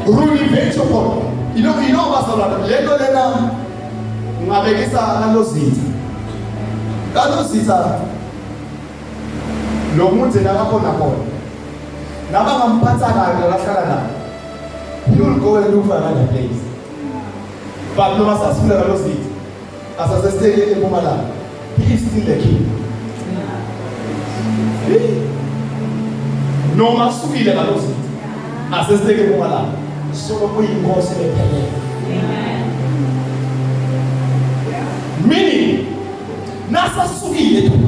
Renovate your body. You know, bazalwane, lento lena ngabekisa kalozitha. Kalozitha lo muntu nakakhona khona. Nabangamphatha kabi lahlala naye. He will go and look for another place. But noma sasifuna kalozitha asasesteke eMpumalanga. He is still the king. Noma sukile kalozitha asesteke eMpumalanga. Solo kuyinkosi lephelele. Meaning nasasukile tu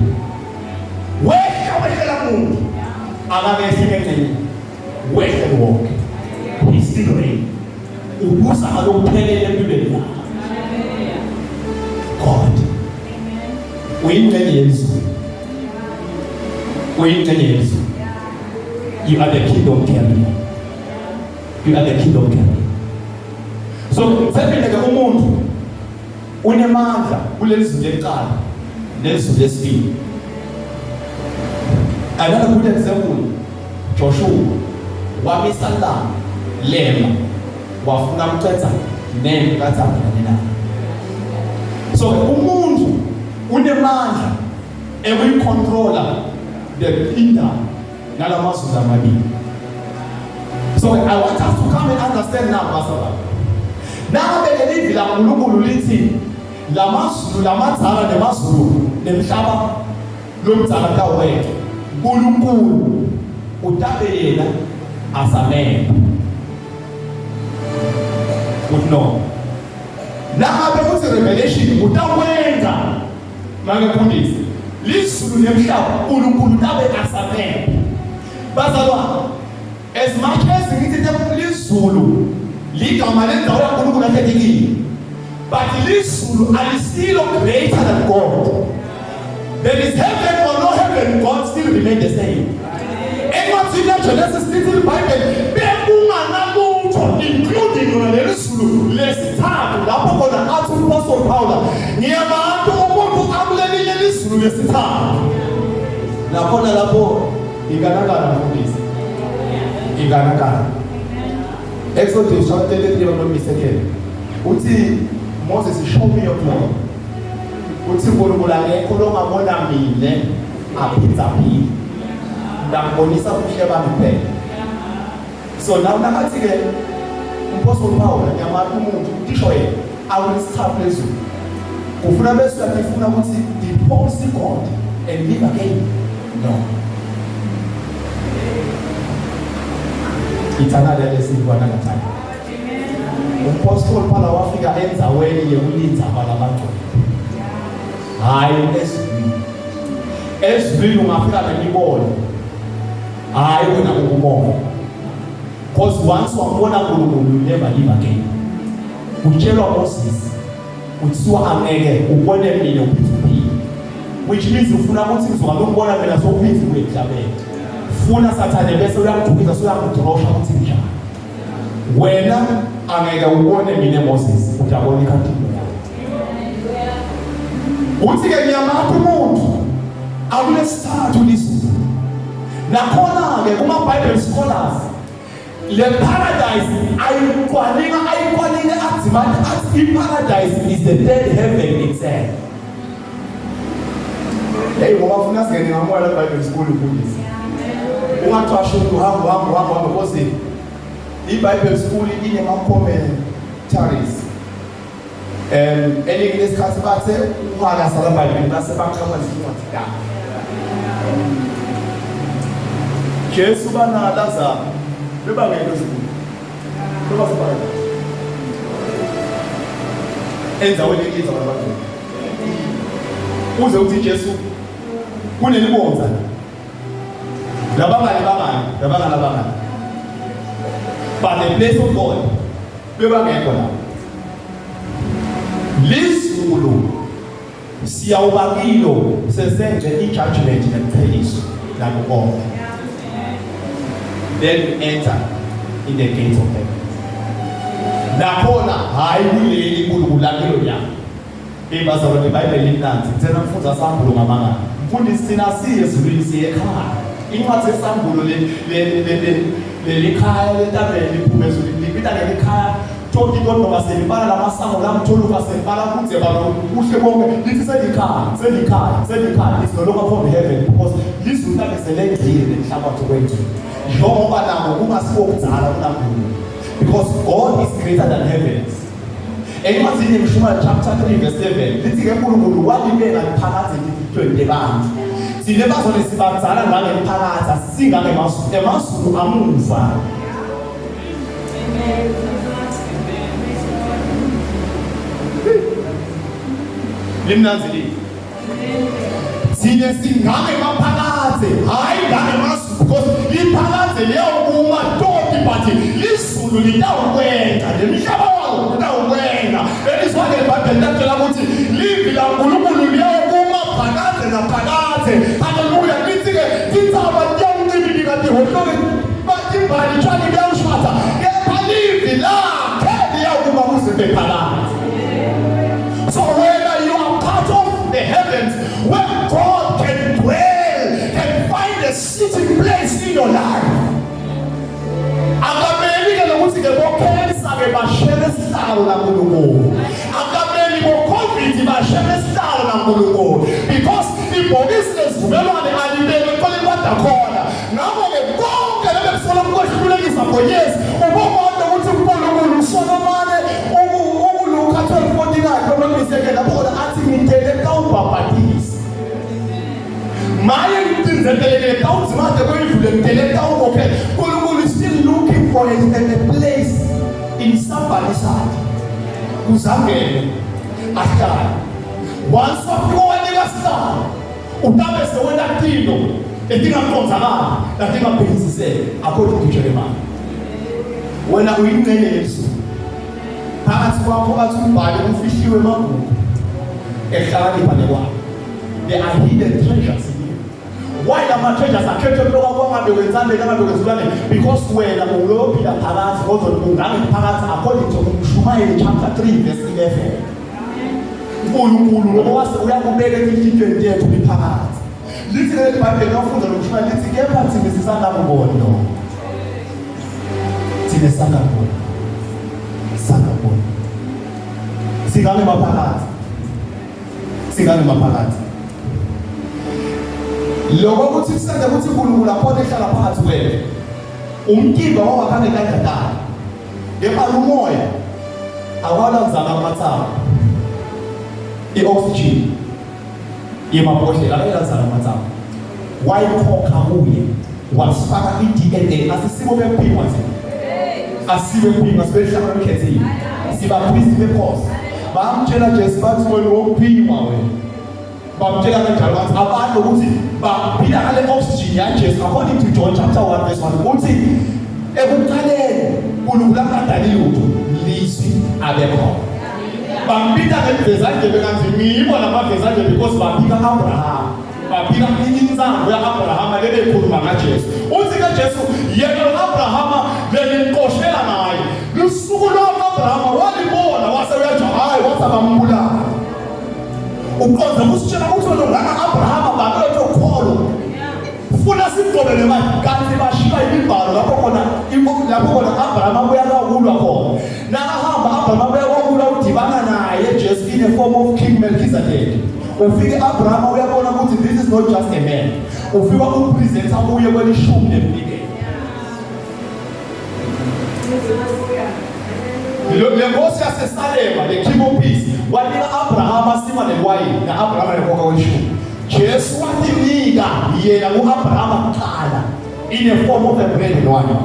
wehla wehlela muntu akakehli ngenxenye wehle wonke he still reign ubusa ngalokuphelele empilweni yakho God uyingxenye yelizulu uyingxenye yelizulu. You are the kingdom carrier, you are the kingdom carrier. So sephinde ke umuntu unemandla kuleli zulu lekuqala nelizulu lesibili. Another good example, Joshua wamisa langa lema wafuna kucetha nempi kathi abhekane nayo. So umuntu unemandla ekuyicontrola the kingdom nalamazulu amabili. So I want us to come and understand now, Pastor. Nangabe lelivi laNkulunkulu lithi lamazulu lamadzala nemazulu nemhlaba lomdzala tawethu uNkulunkulu utabe yena asamele uthi no nangabe uthi revelation utawenza make mfundisi lizulu nemhlaba uNkulunkulu utabe asamele. Bazalwane, as much as ngithi lizulu ligama lendawo yaNkulunkulu ahlethekile, but lizulu alisilo greater than God. There is heaven or no heaven, God still remain the same. Encwadini yaGenesis lithi iBhayibheli bekunganalutho including lona leli zulu lesithathu lapho khona athi uMpostoli Paul ngiyabantu umuntu akulelinye lizulu lesithathu nakhona lapho inganakana mfundisi inganakana. Exodus chapter 33 if I'm not mistaken uthi Moses, show me your glory. Uthi uNkulunkulu akekho longabona mina aphindza aphile ngakubonisa ubuhle bami kuphela. So now nakathi ke uMpostoli Paul ngiyamati umuntu tisho yena awulisithathu lezulu ufuna bese uyafuna ukuthi did Paul see God and live again? No. Ithanale lesinkwana ngathana umpostoli Paul wafika endzaweni yekulinza balabangcwele hayi ezulwini. Ezulwini ungafika nemibono hayi wena ukumoya because once wambona uNkulunkulu you never live again. Utshelwa Moses kuthiwa angeke ubone mina uphinde uphile, which means ufuna ukuthi ngizoba lokubona mina sowuphinde uye emhlabeni funa sathane bese uyakudukisa suyakudrosha ukuthi njani wena angeke ubone mina Moses utabona ikhathini yakho. Uthi ke ngiyamathi umuntu akulesithathu lizulu nakhona ke kuma Bible scholars le paradise ayikwaninga ayikwaninge adzimane athi i-paradise is the third heaven itself. Hey ngoba funa singene ngamoya la Bible school mfundisi ungacwashi umuntu uhamba uhamba uhamba uhamba because I-Bible school inema-commentaries. Elinye lesikhathi bathe uhalasa laBhayibheli base baqhamuka nezincwadi tabo. Jesu bana Lazaro bebangekho ezulwini. Bebasebhayibheli. Endaweni ekiza abantu. Uze uthi Jesu kunelibonza labangani bangani labangani abangani but the place of God bebangekho la lizulu siyawuba kilo sesenze i-judgment nekuqheliso nako konke then we enter in the gates of heaven nakhona hhayi kuleli nkulunkulu lakilo nyaka Hey bazalwane iBhayibheli limnandi. Ngithena mfundisi asambulo ngamangala. Mfundisi thina siye ezulwini siye ekhaya. Incwadi yesambulo le le le le leli khaya letabele liphume ezulwini libita leli khaya tonke into noma selibala lamasango lamtholuka selibala kude balo kuhle konke lithi selikhaya selikhaya selikhaya it's no longer from heaven because lizulu lake selengcile nemhlabathi kwethu njengoba nako kungasiwo kudzala kunankulunkulu because God is greater than heavens Encwadini yeMshumayeli chapter 3 verse 7 lithi ke uNkulunkulu walibeka liphakade etinhlitiyweni tebantu. Thina bazone sibadzala ngangeliphakade asingangemasu emazulu amuva. Limnanzi lini? Thina singange maphakade hayi ngange mazulu because liphakade liyawukuma toti but lizulu litawukwenza nemhlaba wawo utawukwenza elizwa-ke libhayibheli lakutshela ukuthi livi lankulunkulu liyawukuma phakade naphakade haleluya lithi-ke tintsaba tiyawuncibilika tihhohloke timbali tshani liyawushwatha kepha livi lakhe liyawukuma kuze kube phakade So whether you are part of the heavens where God can dwell, can find a sitting place in your life. Akameli ke lokuthi ke bokhensa ke bashele isihlalo laNkulunkulu. Akameli boCovid bashele isihlalo laNkulunkulu because ibhokisi lesivumelwane alibeke eceleni kwadakhona. Ngakho-ke konke lebe kusola kukwehlulekisa for years ubobona ukuthi uNkulunkulu usolomane ukuLuka 12:49 noma lapho khona athi ngitele kawubhabhadisa maye ngicindzetelekile kawudzimade kwendlule ngitele kawubophele uNkulunkulu is still looking for a, a, a place in somebody's heart kuzangene ahlale once wafika wanika sihlalo utabe sewenta tintfo letingacondzakali letingabhekisiseki according to Jeremiah wena uyingxenye yezulu phakathi kwakho athi umbhali ufihliwe emagugu ehlakanipha nekwakho there are hidden treasures in you why lama treasures akhethwe kuloka kwangabe wenzani kangabe wenzani because wena unguloyophila phakathi kodwa ungangephakathi according to umshumayeli chapter 3 verse 11 uNkulunkulu ngoba wase uyakubeka enhlitiyweni yethu liphakathi lithi leli Bhayibheli lafunda lokushumayela lithi kepha thina sisangakuboni lokho thina sisangakuboni sisangakuboni singange maphakathi singange maphakathi lokho ukuthi kusende ukuthi uNkulunkulu akhona ehlala phakathi kwethu umtimba wawakhange kanjani Kepha umoya awalanzanga amathambo. I-oxygen yemabhodlela akayilanzanga amathambo. Wayikhokha kuye wasifaka i-DNA asisibo bempinwa nje. Asibe mpinwa sibe hlaba lokhethile. Sibapristi benkosi. Bamtshela Jesu bathi wena wokuphiwa wena. Bamtshela kanjalo bathi abantu ukuthi baphila ngale oxygen yaJesu according to John chapter 1 verse 1 uthi ekuqaleni uNkulunkulu angadali lutho lizwi abekhona. Bambita ngemvezandlebe kanti ngibo lamavezandlebe because babika Abraham. Babika insango ya-Abrahama lebekhuluma ngaJesu. Uthi ke Jesu yena lo-Abrahama benimqoshela ngaye. Lusuku lo-Abrahama walibona wase uyathi hayi wathi abambulala. Uqonda kusitshela ukuthi wena ungana Abrahama babelethe ukholo. Funa sigqobe nemali kanti bashiya imibhalo lapho khona lapho khona Abrahama abuya kwakulwa khona. Nakahamba Abrahama abuya kwakulwa udibana naye Jesu in a form of King Melchizedek. Ufike Abrahama uyabona ukuthi this is not just a man. Ufika upresenta kuye kwelishumi neminikelo. Le nkosi yaseSalema, the king of peace, wanika Abrahama sima newayini, na-Abrahama nekhokha kweshumi. Jesu watinika yena ku-Abrahama kuqala in a form of a bread and wine.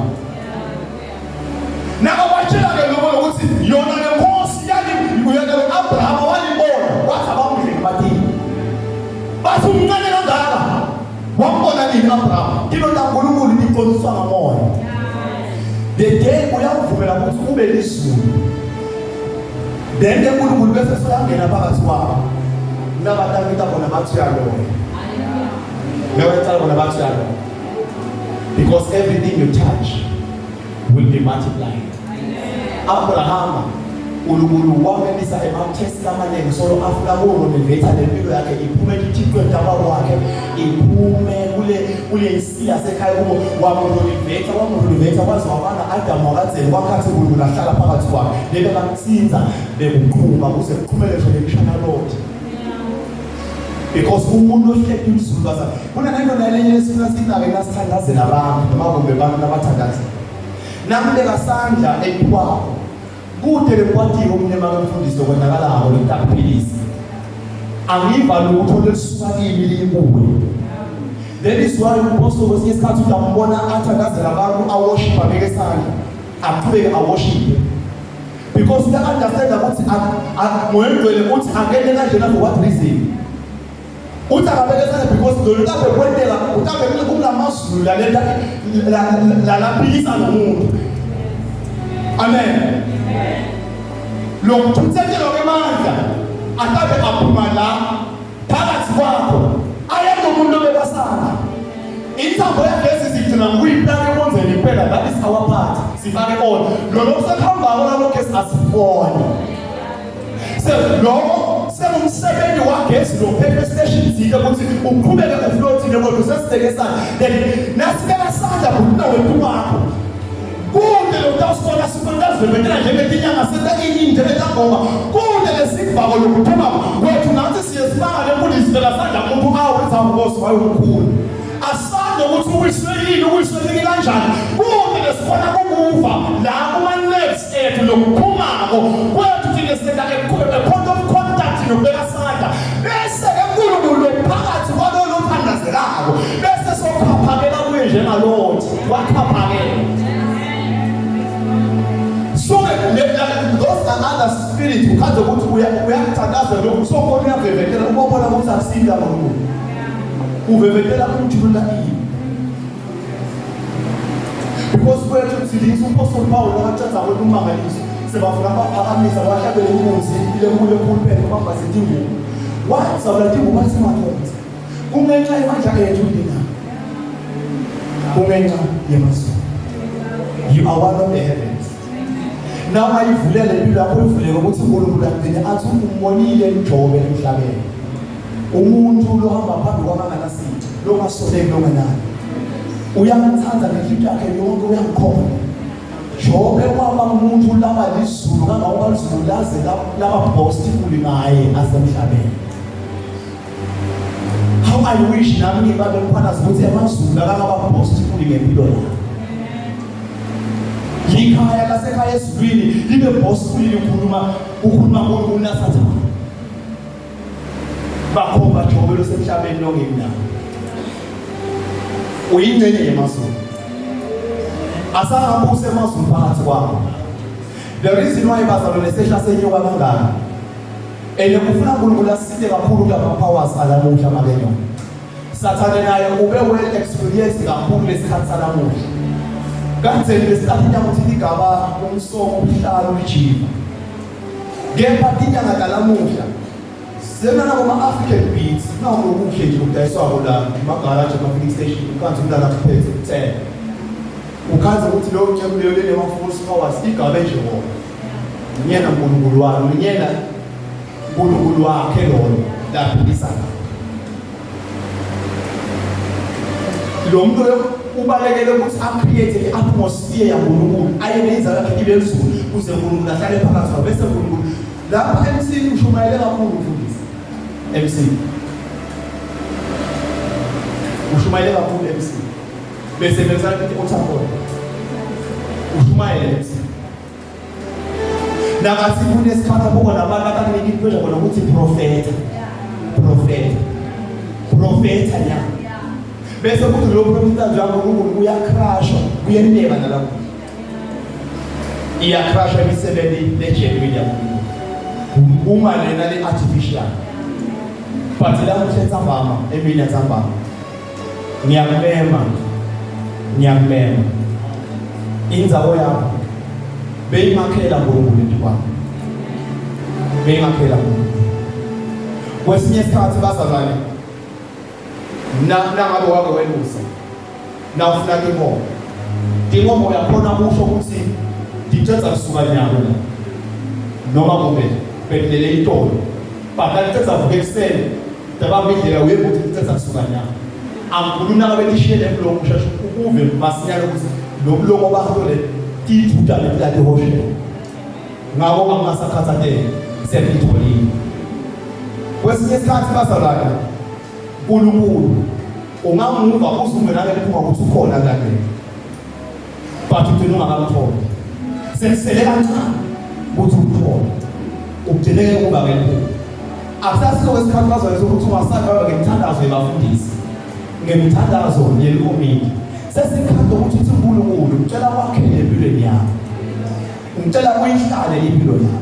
Nakabatshela-ke lokho lokuthi yona le nkosi yena lo-Abrahama walibona, wathi abamdle ngebatini. Bathi umncane kangaka, wambona nini Abrahama? Tilo taNkulunkulu tiqondiswa ngamoya. The day uyakuvumela ukuthi ube lizulu, then ke uNkulunkulu bese soyangena phakathi kwabo. Nabatakita bona bathi uyaloya. Ngiyacela bona bathi uyaloya. Because everything you touch will be multiplied. Abrahama uNkulunkulu wamenisa emathesti amaningi solo afuna kurenovate lempilo yakhe iphume etithixweni tababo wakhe iphume kule kule nsila yasekhaya kubo wamrenovate wamrenovate waze wabana Adam wakadzeni kwakhathi uNkulunkulu ahlala phakathi kwakhe lebe bamthinza bekuqhuma kuze kuqhumele nje lemshana Lot because umuntu ohleli izulu baza kunanento nalenye esifuna sinake nasithandazela abantu noma kumbe abantu nabathandazela Nakubeka sandla etikwakho kude lekwatiyo umnyama kamfundisi okwenakalako letakuphilisa. Angiva lutho lelisuka kimi liyikuwe. That is why umpostoli kwesinye isikhathi utambona athandazela abantu aworship abeke isandla aqhubeke aworship because uya-understanda ukuthi moya ongcwele uthi angene kanjena for what reason. Uthi akabekesele because lolu kabe kwenteka utabe kungamazulu lalenta lalaphikisa nomuntu. Amen. Lokuthuthekelwa kwemandla akabe aphuma la phakathi kwakho ayengomuntu obekasana. Intambo yagesi sigcina ngokuyiplaka ebonzeni kuphela that is our part. Sifake on. Lolo kusekuhambako lalo gesi asibone. Lokho sengumsebenzi wagesi lo phepha station zike ukuthi uqhubeke ufloathile kodwa usesibeke isandla then nasibeka isandla bhuti wethu wakho kude lokutawusibona sifanele njengetinyanga senta ini njengetangoma kude lesivako lokuphuma kwethu nathi siye sibangale ukuthi sibeka sandla umuntu awu izawunkosi wayomkhulu asande ukuthi uwiswe yini uwiswe yini kanjani kude lesikhona kukuva la kuma-nerves ethu lokuphumako kwethu thina senta a point of contact nokubeka sandla bese-ke uNkulunkulu phakathi kwalolo othandazelako bese sokhaphakela kuye njengalothi wakhaphakela. So those are other spirit ukhaze ukuthi uyakuthandaza lokhu sokona uyavevetela ubobona ukuthi akusinto kaNkulunkulu uvevetela umjuluka ini because kwethu silisa umpostoli Paul wakathatha kwethu ummangaliso sebafuna baphakamisa bahlabele inkunzi lenkulu epulpit bambaze tingubo wazawula tingubo bathi madoda kungenxa yemandla ethu lina kungenxa yemazulu. You are one of the heavens. Now ayivulele impilo yakho ivuleke ukuthi uNkulunkulu agcine athi umbonile uJobe emhlabeni umuntu lohamba phambi kwamanganasithi longasoleki longenalo uyamthanda ngenhliziyo yakhe yonke uyamkhona. Jobe waba umuntu laba lizulu kangangoba lizulu laze laba boastful ngaye asemhlabeni. How I wish nami ngibabe mkhwanazi ukuthi amazulu akangaba boastful ngempilo yami. Likhaya lasekhaya ezulwini libe boastful likhuluma ukhuluma uNkulunkulu naSathane. Bakhomba Jobe losemhlabeni longemnako. Uyingxenye yemazulu. Asangabusa emazulu phakathi kwabo. The reason why bazalwane sehla senyuka kangaka. And ufuna uNkulunkulu asite kakhulu kulama powers alamuhla makenyona. Sathane naye ube well experienced kakhulu lesikhathi salamuhla. Kadzeni lesikhathi ukuthi ligaba umsongo ubuhlalo ulijiva. Kepha tinyanga talamuhla sena kuma African beats nakukuhle nje ukudayiswako la emagaraji ama-filling station ukhanze umntana akuphethe kuthela ukhanze ukuthi leyo nceku leyo lenema-false powers igabe nje wona nguyena nkulunkulu walo nguyena nkulunkulu wakhe loyo laphikisana lo muntu loyo ubalekele ukuthi acreate i-atmosphere yaNkulunkulu aye nenzalo yakhe ibe lizulu kuze uNkulunkulu ahlale phakathi kwabo bese uNkulunkulu lapha emsini ushumayele kakhulu mfundisi emsini ushumayele kakhulu emsini bese benzana ukuthi othakhona ushumayele emsini. Nakathi kunesikhathi abuka nabantu abaningi ipressure khona ukuthi profeta. Profeta. Profeta nya. Bese kuthi lo profeta nje uNkulunkulu uyacrasha, kuyenteka nalapho. Iyacrasha imisebenzi legenuine yaNkulunkulu. Uma lena le artificial. But la mhletsambama emini yatsambama. Ngiyakumema. Ngiyakumema. Indzawo yakho beyimakhela uNkulunkulu etikwakho. Beyimakhela uNkulunkulu. Kwesinye isikhathi bazalwane na nangabe wake welusa na ufuna tinkomo. Tinkomo uyakhona kusho ukuthi ndicedza kusuka nyalo la. Noma kumbe bekulele itolo. But ndicedza vuka ekuseni Cabanga indlela uye ukuthi kucetha kusuka nyama. Angikhulumi nangabe lishiye le mlomo usheshe ukuve masinyane ukuthi lo mlomo bakho le tithuta letilatihoshe. Ngako angingasakhathatheki sengitholile. Kwesinye isikhathi bazalwane uNkulunkulu ungamuva uzume naleliphunga ukuthi ukhona kulale. But ugcina ungakamtholi. Sekusele kancane ukuthi umthole. Ugcineke ukuba ngeliphunga. Akusasiko kwesikhathi bazalwane ukuthi ungasabi baba ngemithandazo yebafundisi. Ngemithandazo yelikomiti. Sesikhathi ukuthi uthi uNkulunkulu ngicela wakhele empilweni yakho. Ngicela uyihlale impilo yakho.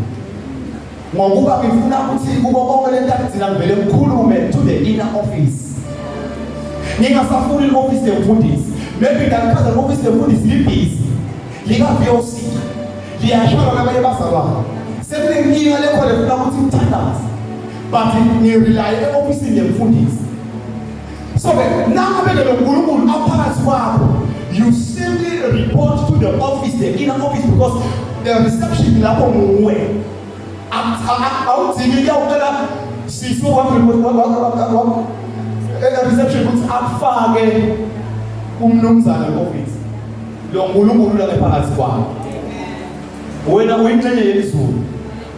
Ngokuba ngifuna ukuthi kubo konke lento akugcina ngivele ngikhulume to the inner office. Ngingasafuni i-office yemfundisi. Maybe ngakhaza i-office yemfundisi libhizi. Lika VOC. Liyashona nabanye bazalwane. Sekunenkinga lekhona efuna ukuthi ngithandaze. But ngirely e-ofisini yemfundisi. So ke nangabe ke lo nkulunkulu aphakathi kwakho you simply report to the office the inner office because the reception lapho nguwe. Awudingi kuyawucela sisi wami reception ukuthi akufake umnumzane office. Lo nkulunkulu la phakathi kwakho. Wena uyingxenye yelizulu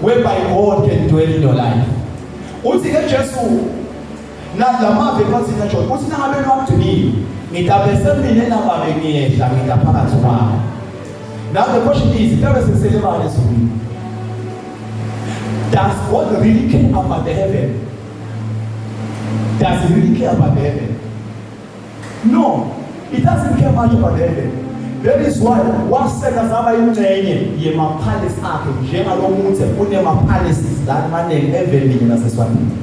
whereby God can dwell in your life. Uthi ke Jesu Na lamavi encwadini kaJohn uthi nangabe niwagcinile ngitabe semine nababe ngiyehla ngita phakathi kwabo. Now the question is, itabe sekusele bani ezulwini? Does God really care about the heaven? Does he really care about the heaven? No, he doesn't care much about the heaven. That is why waseka saba ingxenye yemapalace akhe njengalomuthi unemapalaces la maningi evelini naseswatini.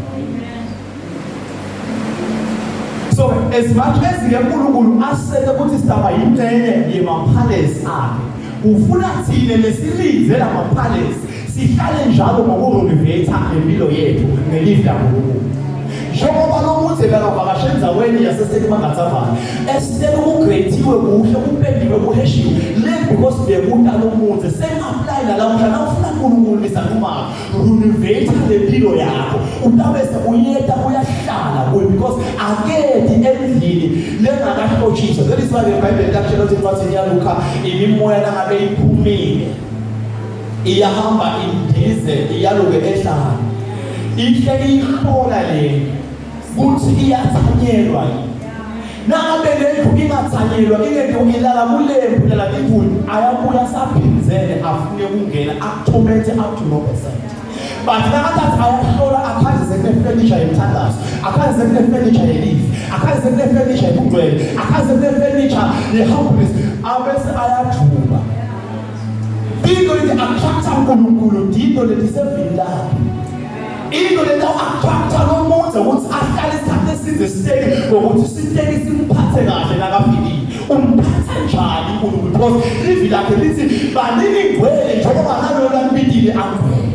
So as much as ke uNkulunkulu aseke ukuthi saba ingxenye yemapalace akhe, ufuna thina lesilindze lamapalace sihlale njalo ngokurenovate impilo yethu ngelivi laNkulunkulu. Njengoba lo muthi bekavakashe endaweni yaseSelimangatsavana esitele kugreyithiwe kuhle kupendiwe kuheshiwe le because bekuta lo muthi same apply nalamuhla nawufuna uNkulunkulu lisanqumako renovate le mpilo yakho utabe sekuyeta uyahlala kuyo because akedi endlini lengakahlotshiswa. That is why the Bible lakutshela ukuthi encwadini yaLuka imimoya nangabe iphumile iyahamba indize iyaluke ehlane ihle ihlola le kuthi iyathanyelwa nangabe lendlu ingathanyelwa ingento ilala kulembu ilala indlu ayabuya saphinzele afune ukungena akuthomethe up to no percent. But nakathathi ayahlola akhanze kune-furniture yemthandazo, akhanze kune-furniture yelifi, akhanze kune-furniture yobungcwele, akhanze kune-furniture ye-humbleness, abese ayajuba. Into leti attracta uNkulunkulu into leti sevini lakhe. Into leti attracta lo muntu ukuthi ahlale isikhathi eside siteki ngokuthi siteki simphathe kahle nakafikile. Umphatha njani uNkulunkulu? Because livi lakhe lithi banini ngcwele njengoba naloyo lanibidile angcwele.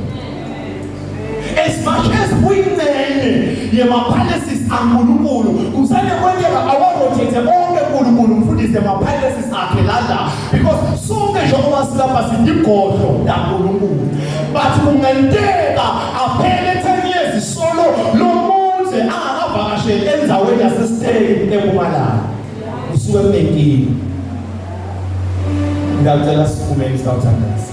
As much as kuyingxenye yema-palaces aNkulunkulu kusanekwenteka awarotate onke uNkulunkulu mfundisi ema-palaces akhe lala because sonke njengoba silapha siyigodlo laNkulunkulu but kungenteka aphele 10 years solo lo muntu angakavakasheli endaweni yasesiteki eMpumalanga usuke kunenkinga. Ngiyacela siphumeni sawuthandaza.